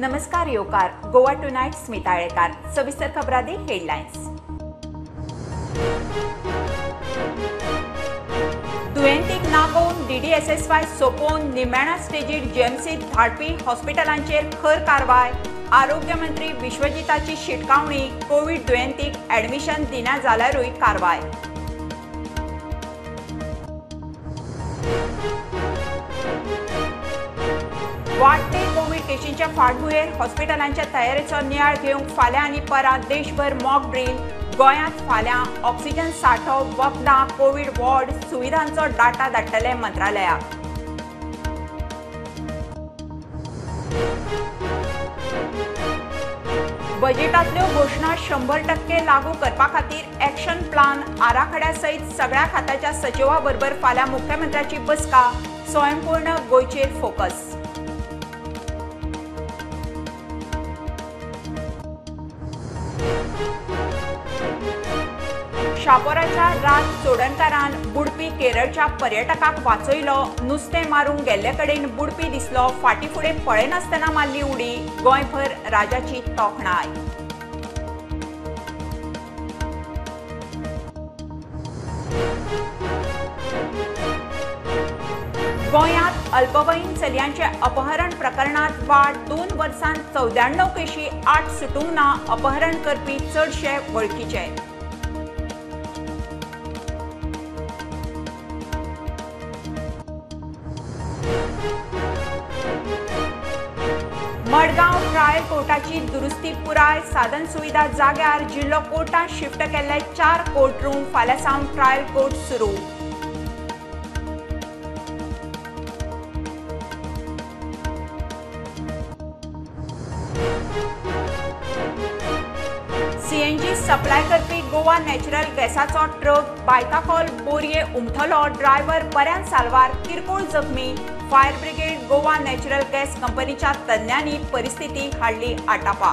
नमस्कार येवकार गोवा टुनायट स्मिता आळेकार. सविस्तर खबरां दी हेडलायन्स. दुयेंतीक नागोवन डीडीएसएसवाय सोपोवन निमाण्या स्टेजीर जीएमसीत धाडपी हॉस्पिटलांचेर खर कारवाय. आरोग्य मंत्री विश्वजिताची शिटकावणी, कोवीड दुयेंतीक ॲडमिशन दिना जाल्यारूय कारवाय. वाडटे कोवीड केशींच्या फाटभुंयेर हॉस्पिटलांच्या तयारेचो नियाळ घेवंक फाल्यां आनी परां देशभर मॉक ड्रील. गोंयांत फाल्यां ऑक्सिजन सांठो, वखदां, कोवीड वॉर्ड सुविधांचो डाटा धाडटले मंत्रालयाक. बजेटांतल्यो घोशणा 100% लागू करपा खातीर ॲक्शन प्लान आराखड्या सयत सगळ्या खात्याच्या सचिवा बरोबर फाल्यां मुख्यमंत्र्याची बसका. स्वयंपूर्ण गोंयचेर फोकस. शापोराच्या राज चोडणकारान बुडपी केरळच्या पर्यटकाक वाचयलो. नुस्तें मारूंक गेल्ले कडेन बुडपी दिसलो, फाटी फुडें पळयनासतना मारली उडी. गोंयभर राजाची तोखणाय. गोंयांत अल्पवयीन चलयांचे अपहरण प्रकरणांत वाड. 2 वर्सांत 94 केशी, 8 सुटूंक ना. अपहरण करपी चडशे वळखीचे. मडगांव ट्रायल कोर्टाची दुरुस्ती पुराय, साधन सुविधा जाग्यार. जिल्लो कोर्टांत शिफ्ट केल्ले 4 कोर्ट रूम. फाल्यां सावन ट्रायल कोर्ट सुरू. सीएनजी सप्लाय करपी गोवा नॅचरल गॅसाचो ट्रक बायताकोल बोरये उमथलो. ड्रायव्हर बऱ्यान साल्वार, किरकोळ जखमी. Fire brigade, Goa natural gas कंपनीच्या तज्ञांनी परिस्थिती हाडली आटापा.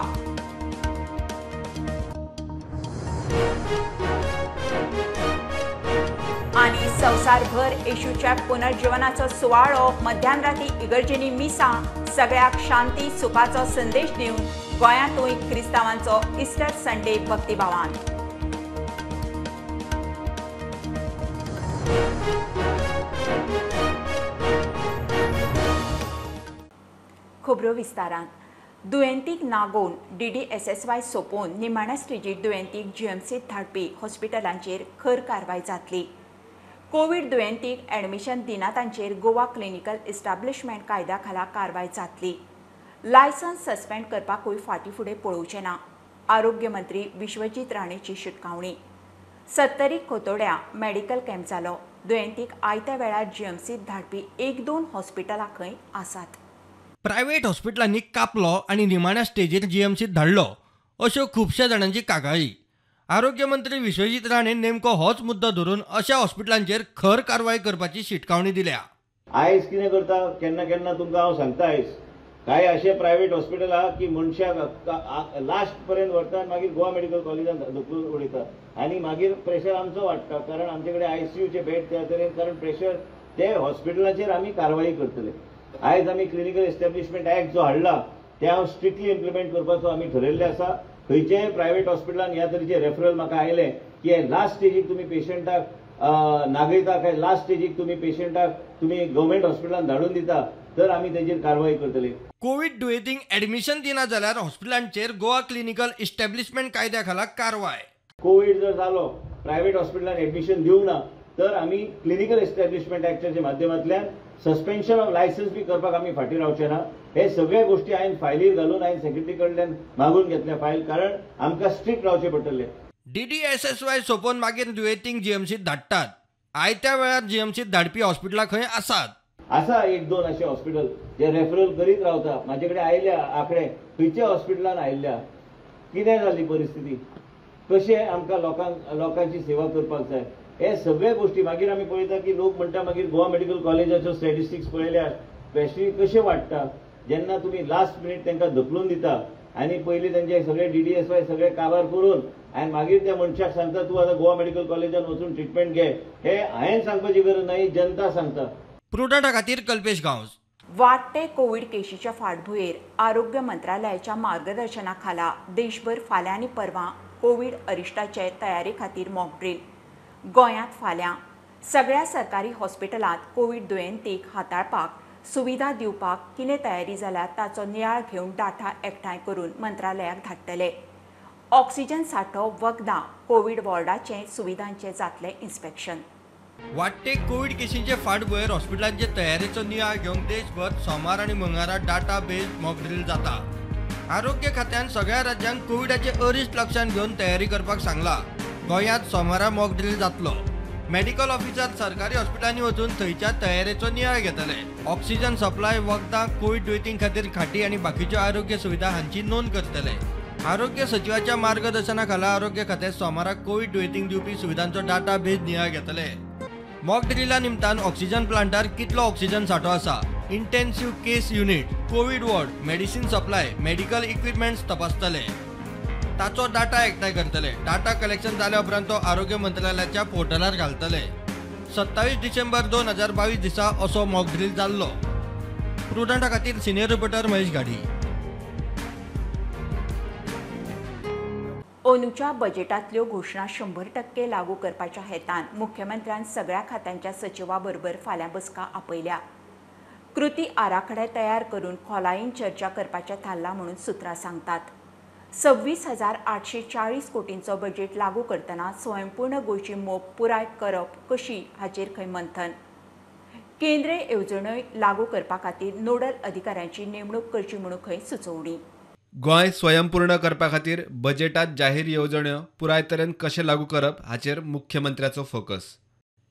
आनी संवसारभर येशूच्या पुनर्जीवनाचो सुवाळो. मध्यान राती इगर्जेनी मिसां. सगळ्याक शांती सुखाचो संदेश दिवन गोंयांतूय क्रिस्तांवांचो इस्टर संडे भक्तिभावान. खबरो विस्तारान. दुयेंतीक नागोवन डीडीएसएसवाय सोपोवन निमाण्या स्टेजीर दुयेंतीक जीएमसीत धाडपी हॉस्पिटलांचेर खर कारवाय जातली. कोवीड दुयेंतीक ॲडमिशन दिना तांचेर गोवा क्लिनिकल इस्टाब्लिशमेंट कायद्या खाला कारवाय जातली. लायसन्स सस्पेंड करपाकूय फाटीं फुडें पळोवचें ना. आरोग्य मंत्री विश्वजीत राणेची शिटकावणी. 70 खोतोड्या मेडिकल कॅम्प जालो. दुयेंतीक आयत्या वेळार जीएमसीत धाडपी 1-2 हॉस्पिटलां खंय आसात. प्रायव्हेट हॉस्पिटलांनी कापलो आनी निमाण्या स्टेजीर जीएमसीत धाडलो अश्यो खुबश्या जाणांची कागाळी. आरोग्य मंत्री विश्वजीत राणे नेमको होच मुद्दो धरून अशा हॉस्पिटलांचेर खर कारवाय करपाची शिटकावणी दिल्या. आयज कितें करता केन्ना केन्ना तुमकां हांव सांगता, आयज कांय अशे प्रायव्हेट हॉस्पिटल आहा की मनशाक लास्ट पर्यंत व्हरता आनी मागीर गोवा मेडिकल कॉलेजान धुकलून उडयता आनी मागीर प्रेशर आमचो वाडटा, कारण आमचे कडेन आयसीयूचे बेड त्या तरेन, कारण प्रेशर ते हॉस्पिटलाचेर आमी कारवाई करतले. आयज आमी क्लिनिकल एस्टॅब्लिशमेंट ऍक्ट जो हाडला ते हांव स्ट्रिक्टली इम्प्लिमेंट करपाचो आमी ठरयल्ले आसा. खंयच्याय प्रायव्हेट हॉस्पिटलान ह्या तरेचे रेफरल म्हाका आयले की लास्ट स्टेजीक तुमी पेशंटाक नागयता काय लास्ट स्टेजीक तुमी पेशंटाक तुमी गव्हर्मेंट हॉस्पिटलान धाडून दिता तर आमी तेजेर कारवाई करतले. कोवीड दुयेंतींक ऍडमिशन दिना जाल्यार हॉस्पिटलांचेर गोवा क्लिनिकल इस्टॅब्लिशमेंट कायद्या खाला कारवाय. कोवीड जर जालो प्रायव्हेट हॉस्पिटलान ऍडमिशन दिवंक ना तर आमी क्लिनिकल एस्टॅब्लिशमेंट ऍक्टाच्या माध्यमांतल्यान सस्पेन्शन ऑफ लायसन्स बी करपाक आमी फाटीं रावचे ना. हे सगळे गोष्टी हांवें फायलीर घालून हांवें सेक्रेटरी कडल्यान मागून घेतल्या फायल, कारण आमकां स्ट्रिक्ट रावचें पडटलें. डीडीएसएसवाय सोपोवन मागीर दुयेंतींक जीएमसीत धाडटात. आयत्या वेळार जीएमसीत धाडपी हॉस्पिटलां खंय आसात. आसा 1-2 अशे हॉस्पिटल जे रेफरल करीत रावता. म्हाजे कडेन आयल्या आंकडे खंयच्या हॉस्पिटलान आयिल्ल्या, कितें जाली परिस्थिती, कशें आमकां लोकांची सेवा करपाक जाय, हे सगळे गोष्टी मागीर आमी पळयता की लोक म्हणटा मागीर गोवा मेडिकल कॉलेजाच्यो स्टॅटिस्टिक्स पळयल्यार पेशंट कशें वाडटा जेन्ना तुमी लास्ट मिनीट तांकां धकलून दिता आनी पयलीं तांचे सगळे डीडीएसवाय सगळे काबार करून आनी मागीर त्या मनशाक सांगता तूं आतां गोवा मेडिकल कॉलेजान वचून ट्रिटमेंट घे. हे हांवें सांगपाची गरज ना, ही जनता सांगता. प्रुडंटा खातीर कल्पेश गांवस. वाडटे कोवीड केशीच्या फाटभुंयेर आरोग्य मंत्रालयाच्या मार्गदर्शना खाला देशभर फाल्यां आनी परवां कोवीड अरिश्टाचे तयारे खातीर मॉक ड्रील. गोंयांत फाल्यां सगळ्या सरकारी हॉस्पिटलांत कोवीड दुयेंतीक हाताळपाक सुविधा दिवपाक कितें तयारी जाल्या ताचो नियाळ घेवन डाटा एकठांय करून मंत्रालयाक धाडटले. ऑक्सिजन सांठो, वखदां, कोवीड वॉर्डाचे सुविधांचें जातलें इन्स्पेक्शन. वाडटे कोवीड केशींचे फाटभुंयेर हॉस्पिटलांचे तयारेचो नियाळ घेवंक देशभर सोमार आनी मंगळारा डाटा बेस्ड मॉक ड्रील जाता. आरोग्य खात्यान सगळ्या राज्यांक कोविडाचे अरिश्ट लक्षांत घेवन तयारी करपाक सांगला. गोंयांत सोमारा मॉक ड्रील जातलो. मेडिकल ऑफिसर सरकारी हॉस्पिटलांनी वचून थंयच्या तयारेचो नियाळ घेतले. ऑक्सिजन सप्लाय, वखदां, कोवीड दुयेंतीं खातीर खाटी आनी बाकीच्यो आरोग्य सुविधा हांची नोंद करतले. आरोग्य सचिवाच्या मार्गदर्शना खाला आरोग्य खात्यात सोमाराक कोवीड दुयेंतींक दिवपी सुविधांचो डाटा बेस नियाळ घेतले. मॉक ड्रिला निमतान ऑक्सिजन प्लांटार कितलो ऑक्सिजन सांठो आसा, intensive case unit, covid ward, medicine supply, medical equipments तपासतले. ताचो डाटा एकठांय करतले. डाटा कलेक्शन जाल्या उपरांत तो आरोग्य मंत्रालयाच्या पोर्टलार घालतले. 27 डिसेंबर 2022 दिसा असो मॉक ड्रील जाल्लो. प्रुडंटा खातीर सिनियर रिपोर्टर महेश घाडी. अंदूच्या बजेटांतल्यो घोशणा 100% लागू करपाच्या हेतान मुख्यमंत्र्यान सगळ्या खात्यांच्या सचिवा बरोबर फाल्यां बसका आपयल्या. कृती आराखडे तयार करून खोलायेन चर्चा करपाचें थारलां म्हणून सुत्रां सांगतात. 26,840 कोटींचो बजेट लागू करतना स्वयंपूर्ण गोंयची मोख पुराय करप कशी हाचेर खंय मंथन. केंद्रीय येवजण्यो लागू करपा खातीर नोडल अधिकाऱ्यांची नेमणूक करची म्हणून खंय सुचोवणी. गोंय स्वयंपूर्ण करपा खातीर बजेटात जाहीर येवजण्यो पुराय तरेन कशें लागू करप हाचेर मुख्यमंत्र्याचो फोकस.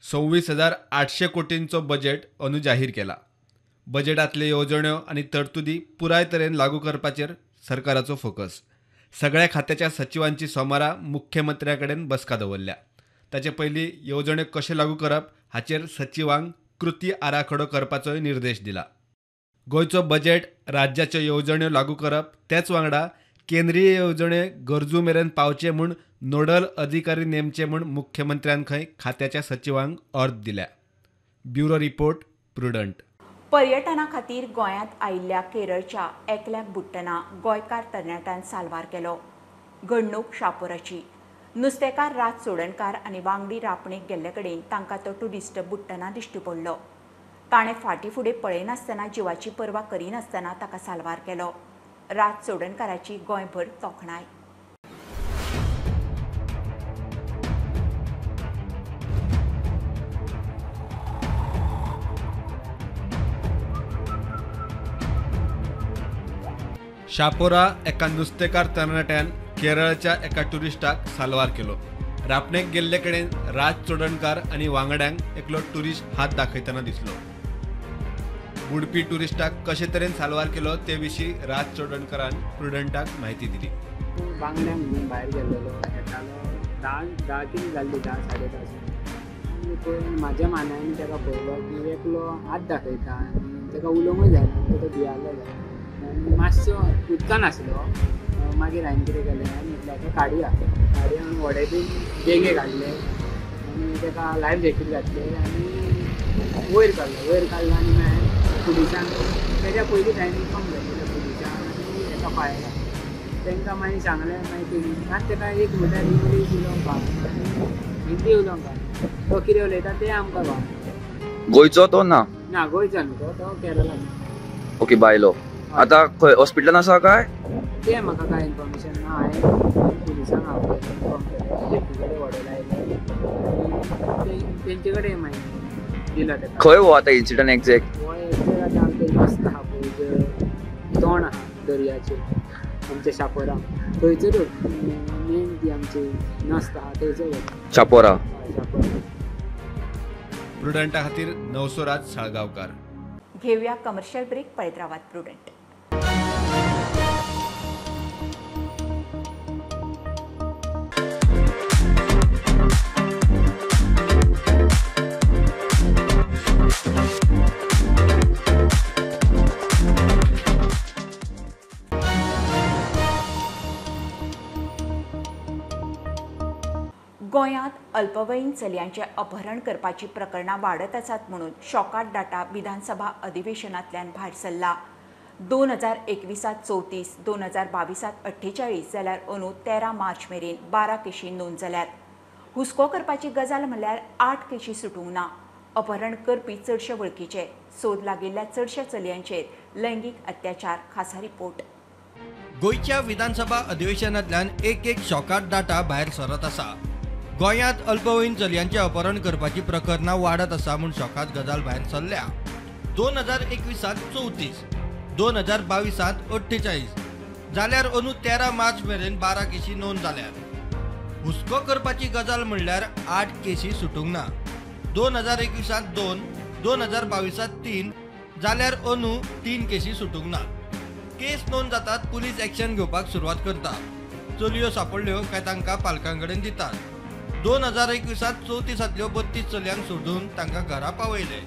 26,800 कोटींचो बजेट अंदू जाहीर केला. बजेटांतल्यो येवजण्यो आनी तरतुदी पुराय तरेन लागू करपाचेर सरकाराचो फोकस. सगळ्या खात्याच्या सचिवांची सोमारा मुख्यमंत्र्या कडेन बसका दवरल्या. ताचे पयलीं येवजण्यो कशें लागू करप हाचेर सचिवांक कृती आराखडो करपाचोय निर्देश दिला. गोंयचो बजेट राज्याच्यो येवजण्यो लागू करप, तेच वांगडा केंद्रीय येवजण्यो गरजू मेरेन पावचे म्हूण नोडल अधिकारी नेमचे म्हूण मुख्यमंत्र्यान खंय खात्याच्या सचिवांक ऑर्द दिल्या. Bureau report, Prudent. पर्यटना खातीर गोंयांत आयिल्ल्या केरळच्या एकल्याक बुडटना गोंयकार तरणाट्यान साल्वार केलो. घडणूक शापोराची. नुस्तेकार राज चोडणकार आनी वांगडी रापणेक गेल्ले कडेन तांकां तो ट्युरिस्ट बुडटना दिश्टी पडलो. ताणें फाटीं फुडें पळयनासतना, जिवाची पर्वा करिनासतना ताका साल्वार केलो. राज चोडणकाराची गोंयभर तोखणाय. शापोरा एका नुस्तेकार तरणाट्यान केरळच्या एका ट्युरिस्टाक साल्वार केलो. रापणेक गेल्ले कडेन राज चोडणकार आनी वांगड्यांक एकलो ट्युरिस्ट हात दाखयतना दिसलो. बुडपी ट्युरिस्टाक कशे तरेन साल्वार केलो ते विशीं राज चोडणकारान प्रुडंटाक म्हायती दिली. बांगड्यांक घेवन भायर गेल्लो, येतालो 10 कितें जाल्ली, 10 साडे 10. आनी पळय म्हाज्या मानायान ताका पळयलो की एकलो हात दाखयता आनी ताका उलोवंकूय जायना, तो भियालो. आनी मातसो उदकान आसलो. मागीर हांवें कितें केलें, हांवें म्हटलें आतां काडया काडया म्हणून व्हडें बीन देगे काडले आनी ताका लायफ जॅकेट घातलें आनी वयर काडलो. वयर काडलो आनी मागीर पुलिसांक तेज्या पयलींच हांवें इन्फॉर्म केलें पुलिसांक आनी हेका फायराक तांकां मागीर सांगलें. मागीर तेणी मात ताका एक म्हणल्यार इंग्लीश उलोवंक कळना आनी हिंदी उलोवंक कळना. तो कितें उलयता तें आमकां कळना. गोंयचो तो ना? ना, गोंयचो न्हू तो, तो केरळाचो. ओके, बायलो आतां खंय हॉस्पिटलान आसा काय? तें म्हाका कांय इन्फॉर्मेशन ना. हांवें पुलिसांक आपयलें, इन्फॉर्म केलें, जेटी कडेन व्हडें लायलें आनी तेंचे कडेन मागीर दिलो ताका. खंय हो आतां इन्सिडंट एग्जॅक्ट? हो एग्जॅक्ट आतां आमचें नस्त आहा पळय, जें तोंड आहा दर्याचें आमच्या शापोरा, थंयसरूच मेन ती आमची नस्त आहा थंयसर. शापोरा. शापोरा. प्रुडंटा खातीर नवसोराज साळगांवकार. घेऊया कमर्शियल ब्रेक. पळयत रावात प्रुडंट. गोंयांत अल्पवयीन चलयांचें अपहरण करपाची प्रकरणां वाडत आसात म्हणून शॉकाट डाटा विधानसभा अधिवेशनांतल्यान भायर सरला. 2021 34, 2022 48 जाल्यार अंदू 13 मार्च मेरेन 12 केशी नोंद जाल्यात. हुस्को करपाची गजाल म्हणल्यार 8 केशी सुटूंक ना. अपहरण करपी चडशे वळखीचे. सोद लागिल्ल्या चडश्या चलयांचेर लैंगीक अत्याचार. खासा रिपोर्ट. गोंयच्या विधानसभा अधिवेशनांतल्यान एक एक शॉकाट डाटा भायर सरत आसा. गोंयांत अल्पवयीन चलयांचें अपहरण करपाची प्रकरणां वाडत आसा म्हूण शॉकात गजाल भायर सरल्या. 2021 34, 2022 48 जाल्यार अंदू 13 मार्च मेरेन 12 केशी नोंद जाल्यात. हुस्को करपाची गजाल म्हणल्यार 8 केशी सुटूंक ना. 2021 2, 2022 3 जाल्यार अंदू 3 केशी सुटूंक ना. केस नोंद जातात पुलीस एक्शन घेवपाक सुरवात करता. चलयो सापडल्यो काय तांकां पालकां कडेन दितात. 2021 34 32 चलयांक सोदून तांकां घरा पावयले.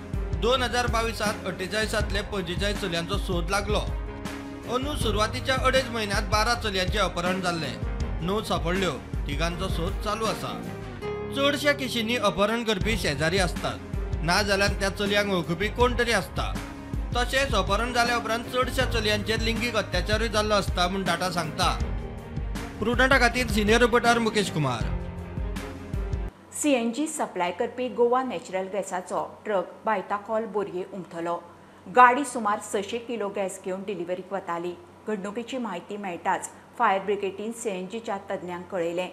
2022 48 45 चलयांचो सोद लागलो. अंदू सुरवातीच्या 2.5 म्हयन्यांत 12 चलयांचें अपहरण जाल्लें. 9 सापडल्यो. तिगांचो सोद चालू आसा. चडश्या केशींनी अपहरण करपी शेजारी आसतात, ना जाल्यार त्या चलयांक वळखुपी कोण तरी आसता. तशेंच अपहरण जाल्या उपरांत चडश्या चलयांचेर लिंगीक अत्याचारूय जाल्लो आसता म्हूण डाटा सांगता. प्रुडंटा खातीर senior reporter Mukesh Kumar. CNG supply करपी गोवा नॅचरल गॅसाचो ट्रक बायताखोल बोरये उमथलो. गाडी सुमार 600 किलो गॅस घेवन डिलिव्हरीक वताली. घडणुकेची म्हायती मेळटाच फायर ब्रिगेडीन सीएनजीच्या तज्ञांक कळयलें.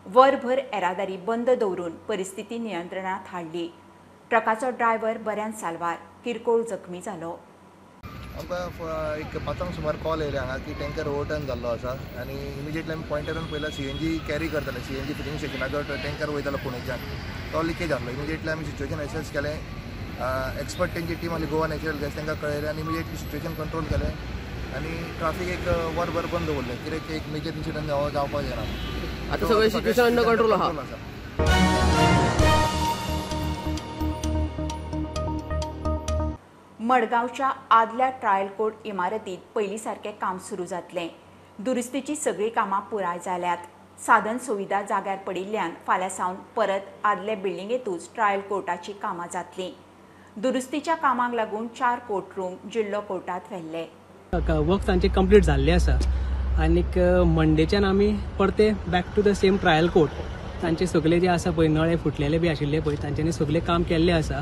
वरभर येरादारी बंद दवरून परिस्थिती नियंत्रणांत हाडली. ट्रकाचो ड्रायव्हर बऱ्यान साल्वार, किरकोळ जखमी जालो. आमकां एक 5 सुमार कॉल येयले हांगा की टँकर ओवरटर्न जाल्लो आसा आनी इमिजिएटली आमी पॉयंटार येवन पयला सीएनजी कॅरी करताले. सीएनजी फिलिंग स्टेशनाचो टँकर वयतालो पुणेच्यान, तो लिकेज आहलो. इमिजिएटली आमी सिच्युएशन एसेस केलें. एक्सपर्ट तेंची टीम आसली गोवा नॅचरल गॅस, तांकां कळयलें आनी इमिजिएटली सिच्युएशन कंट्रोल केलें आनी ट्राफीक एक वरभर बंद दवरलें. कित्याक एक मेजर इन्सिडंट जावपाक जायना. आतां सगळें सिच्युएशन अंडर कंट्रोल आहा. मडगांवच्या आदल्या ट्रायल कोर्ट इमारतीत पयलीं सारकें काम सुरू जातलें. दुरुस्तीची सगळीं कामां पुराय जाल्यात. साधन सुविधा जाग्यार पडिल्ल्यान फाल्यां सावन परत आदले बिल्डिंगेंतूच ट्रायल कोर्टाची कामां जातलीं. दुरुस्तीच्या कामांक लागून 4 कोर्ट रूम जिल्लो कोर्टांत व्हेल्ले. वर्क तांचे कंप्लीट जाल्ले आसा आनीक मंडेच्यान आमी परते back to the same trial court. तांचे सगळे जे आसा पळय नळे फुटलेले बी आशिल्ले पळय तांच्यांनी सगळें काम केल्लें आसा.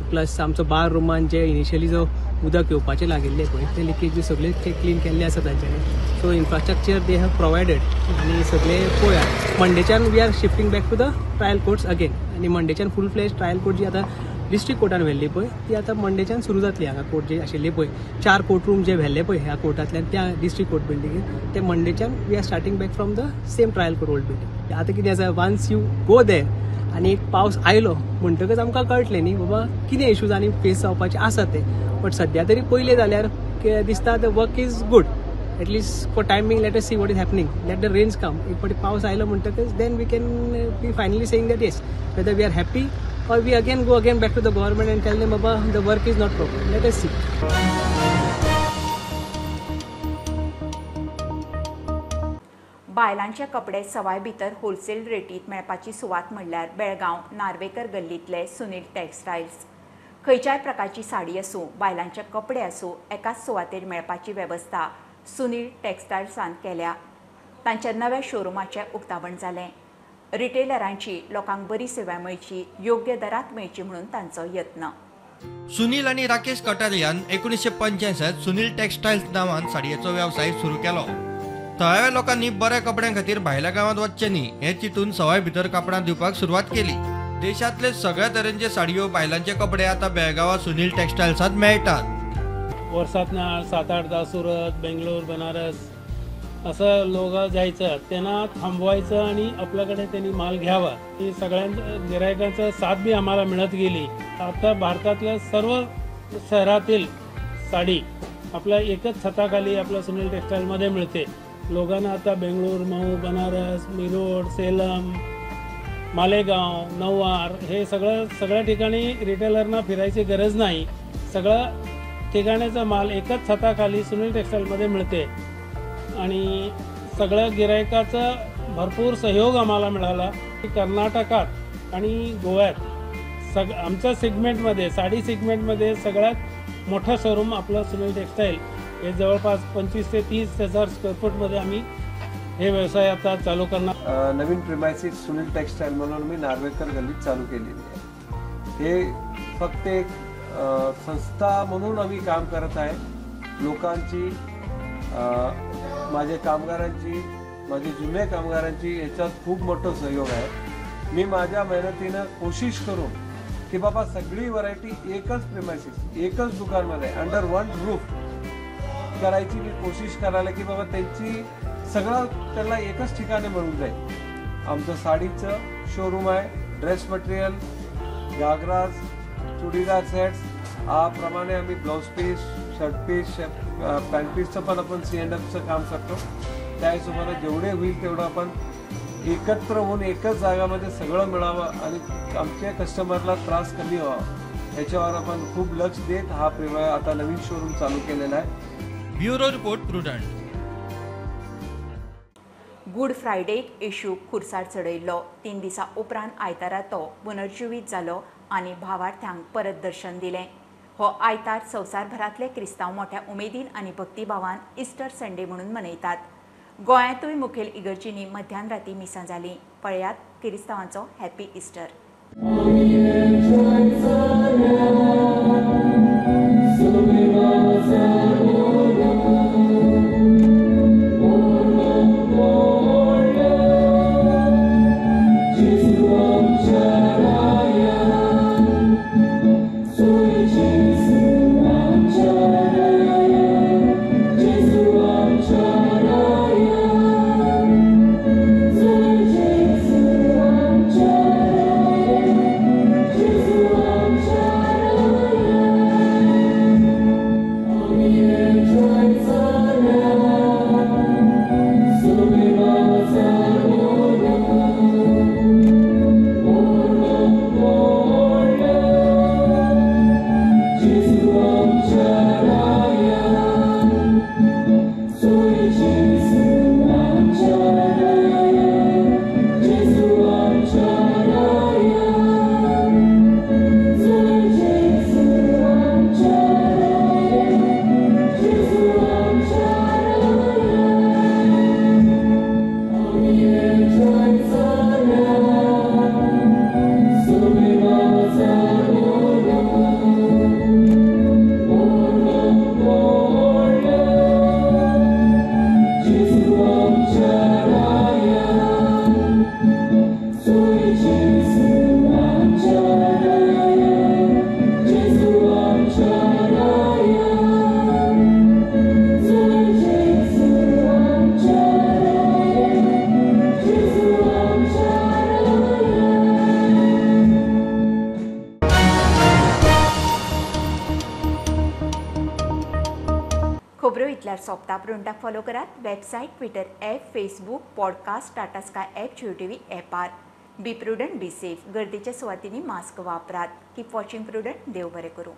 प्लस आमचो बार रुमान जे इनिशियली जो उदक येवपाचें लागिल्लें पळय ते लिकेज बी सगळे ते क्लीन केल्ले आसा तांच्यांनी. So infrastructure they have provided आनी सगळे पळया मंडेच्यान we are shifting back to the trial courts again. आनी मंडेच्यान फूल फ्लॅज ट्रायल कोर्ट जी आतां डिस्ट्रिक्ट कोर्टान व्हेल्ली पळय ती आतां मंडेच्यान सुरू जातली. हांगा कोर्ट जे आशिल्ली पळय 4 कोर्ट रूम जे व्हेल्ले पळय ह्या कोर्टांतल्यान त्या डिस्ट्रिक्ट कोर्ट बिल्डिंगेन ते मंडेच्यान we are starting back from the same trial court old building. आतां कितें आसा, वन्स you go there आनी एक पावस आयलो म्हणटकच आमकां कळटलें न्ही बाबा कितें इशूज आनी फेस जावपाचे आसा ते. बट सद्या तरी पयलें जाल्यार दिसता the work is good, at least for timing. Let us see what is happening, let the rains come. एक फावटी पावस आयलो म्हणटकच then we can be finally saying that yes whether we are happy or we again go again back to the government and tell them Baba the work is not proper. Let us see. बायलांचे कपडे सवाय भितर wholesale रेटीत मेळपाची सुवात म्हणल्यार बेळगांव नार्वेकर गल्लींतले सुनील टेक्सटायल्स. खंयच्याय प्रकारची साडी आसूं, बायलांचे कपडे आसूं, एकाच सुवातेर मेळपाची वेवस्था सुनील टेक्सटायल्सान केल्या. तांच्या नव्या शोरुमाचें उक्तावण जालें. रिटेलरांची लोकांक बरी सेवा मेळची, योग्य दरात मेळची म्हणून तांचो यत्न. सुनील आनी राकेश कटारियान 1985 सुनील टेक्सटायल्स नांवान साडयेचो वेवसाय सुरू केलो. थळाव्या लोकांनी बऱ्या कपड्यां खातीर भायल्या गांवांत वचचें न्ही हें चिंतून सवाय भितर कापडां दिवपाक सुरवात केली. देशांतले सगळ्या तरेंचे साडयो, बायलांचे कपडे आतां बेळगांवां सुनील टेक्सटायल्सांत मेळटात. वर्सांतल्यान 7-8 सुरत, बेंगलोर, बनारस असं लोक जायचं, त्यांना थांबवायचं आणि आपल्याकडे त्यांनी माल घ्यावा. ही सगळ्या गिरायकांचा साथ बी आम्हाला मिळत गेली. आता भारतातल्या सर्व शहरातील साडी आपल्या एकच छताखाली आपल्या सुनील टेक्सटाईलमध्ये मिळते. लोकांना आता बेंगलोर, महू, बनारस, मिरोड, सेलम, मालेगाव, नऊवार हे सगळं सगळ्या ठिकाणी रिटेलरना फिरायची गरज नाही. सगळं ठिकाण्याचा माल एकाच छताखाली सुनील टेक्सटाईलमध्ये मिळते आणि सगळं गिरायकाचं भरपूर सहयोग आम्हाला मिळाला. कर्नाटकात आणि गोव्यात आमच्या सेगमेंटमध्ये, साडी सेगमेंटमध्ये सगळ्यात मोठं शोरूम आपलं सुनील टेक्सटाईल हे जवळपास 25 ते 30 हजार स्क्वेअर फूटमध्ये आम्ही हे व्यवसाय आता चालू करणार. नवीन प्रिमायसिस सुनील टेक्सटाईल म्हणून मी नार्वेकर गल्लीत चालू केलेली आहे. हे फक्त एक संस्था म्हणून आम्ही काम करत आहे. लोकांची, माझ्या कामगारांची, माझे जुने कामगारांची याच्यात खूप मोठं सहयोग आहे. मी माझ्या मेहनतीनं कोशिश करून की बाबा सगळी व्हरायटी एकच प्रिमायसिस, एकच दुकानमध्ये अंडर वन रूफ करायची मी कोशिश करायला की बाबा त्यांची सगळं त्यांना एकच ठिकाणी मिळून जाईल. आमचं साडीचं शोरूम आहे, dress material, ghagras, churidar sets प्रमाणे आम्ही blouse piece, shirt piece, pant पीसचं पण आपण C&Fचं काम करतो. त्या हिशोबाने जेवढे होईल तेवढं आपण एकत्र होऊन एकच जागामध्ये सगळं मिळावं आणि आमच्या कस्टमरला त्रास कमी व्हावा याच्यावर आपण खूप लक्ष देत हा आता नवीन शोरूम चालू केलेला आहे. Bureau report, Prudent. Good फ्रायडेक येशूक खुर्सार चडयल्लो. 3 दिसां उपरांत आयतारा तो पुनर्जिवीत जालो आनी भावार्थ्यांक परत दर्शन दिलें. हो आयतार संवसारभरांतले क्रिस्तांव मोठ्या उमेदीन आनी भक्तिभावान इस्टर संडे म्हणून मनयतात. गोंयांतूय मुखेल इगर्जींनी मध्यान राती मिसां जालीं. पळयात क्रिस्तांवांचो हॅपी इस्टर. खबरो इतल्यार सोंपता. प्रुडंटाक फॉलो करात website, Twitter app, Facebook, podcast, Tata Sky app, Jio TV ॲपार. Be prudent, be safe. गर्दीच्या सुवातींनी मास्क वापरात. Keep watching Prudent. देव बरें करूं.